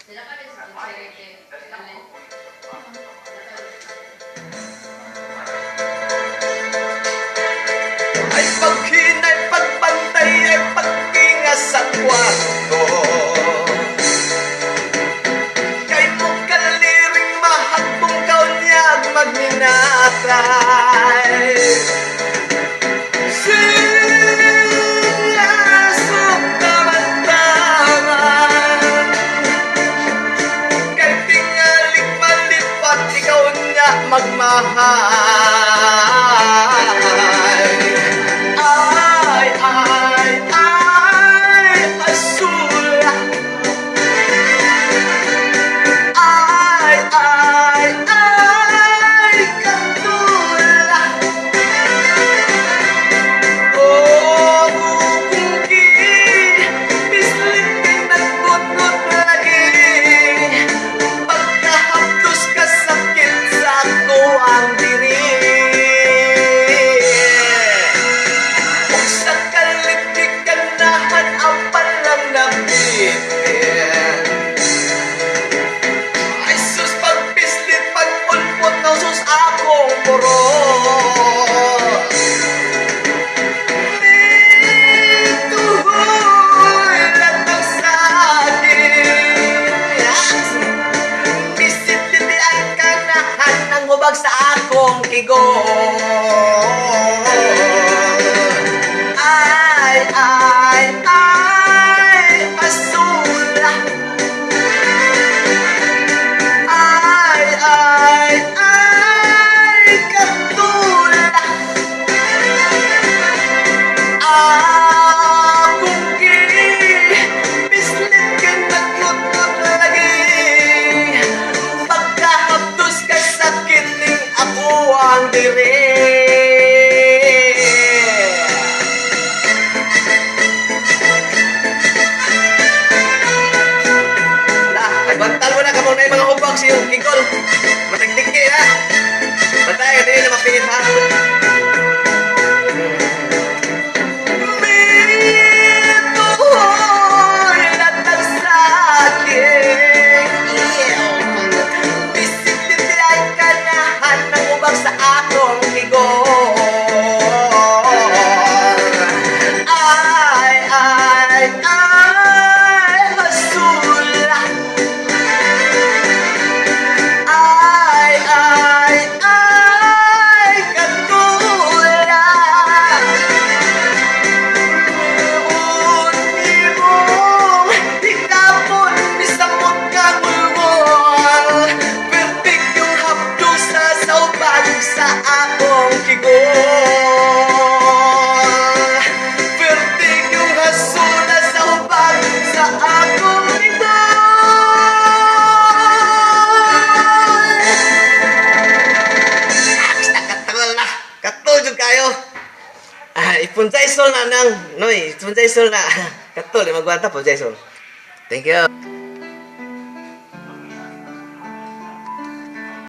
Ay paghinay, pagbantay, ay pagkinga sa kwarto. Kay mo kaliring mahagpong kaunyag magninatay. Sinasok taman-taman. Kay tingalik malipat, ikaw niya magmahal. Ay, ay, ay, asula. Ay, ay, ay, katula. Oh, kungki, bislit kay nagbutot lagi. Pagkahapdos ka sakit sa ako ang diri. Ug sa kalit ganahan ang palang nabitin. Ay sus, pagpislit, pagpulpot ng sus akong puro. Nituhoy lang saging. Bisitlit ang kanahan ng hubag sa akong kigo. Ay, ay, ay, asula. Ay, ay, ay, katula. Akong bislit ka naglutot lagi. Pagkahapdos ka sakit ning ako ang diri. Na, agbantal mo na kamo na yung mga hubag sa iyong kigol. Matagdiki ha. Bantay ka dili na mapingit ha. Mituhoy latag sa akin. Bisitlit ay kanahan ng ubag sa akong kigol. Ay, ay, ay, hasula. Ay, ay, ay, katula. Unimong hikapon, bisamot kagulgol. Perfect yung hapdo sa saubag sa akong kigol. Perfect yung hasula sa hubag sa akong kigol. Ah, katol na. Katol jud kayo. Ah, ipunsay sol na nang. Noy, ipunsay sol na. Katol, di magwanta, punsay sol. Thank you.